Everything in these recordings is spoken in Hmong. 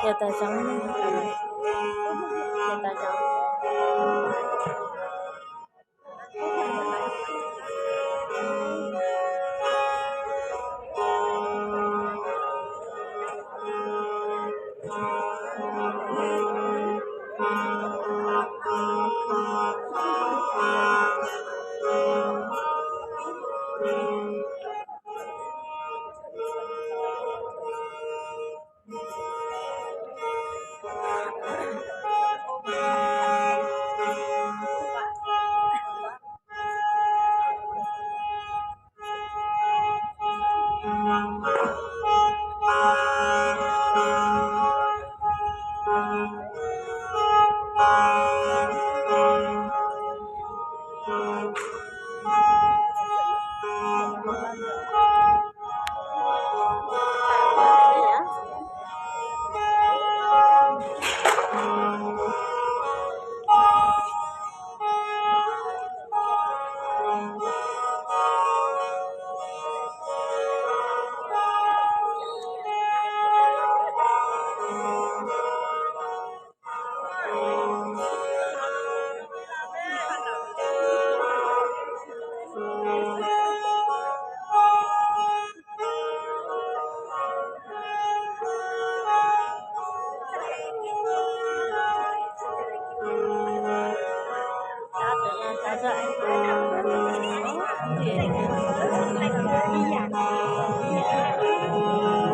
Thiaj tas zoo, thiaj tas zoo.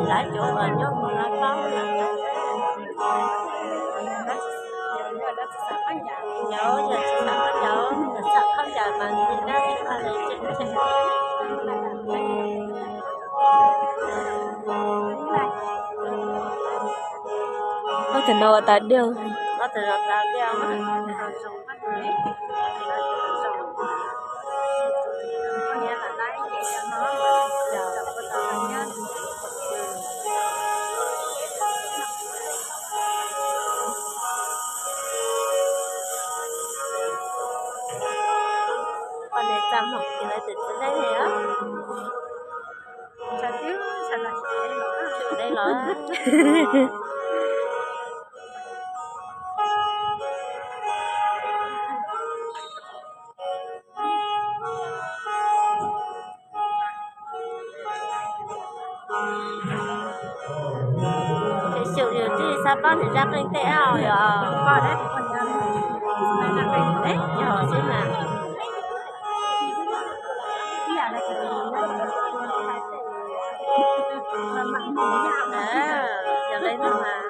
Lawv cov uas nyob mus no paub lawm. Yog tsis xav khaub ncaws, yog tsis xav khaub ncaws mas nti dab tsis tau li tseem tseg. Ob tug no ua tas diaj. Ob tug no tas diaj. Poj niam txaj muag ces lawv tus txiv neej os. Tsis deb los. Xyum yus twb xav paub nws zaj qeej tej hauj yog. Yog xwb mas. Yog li no mas.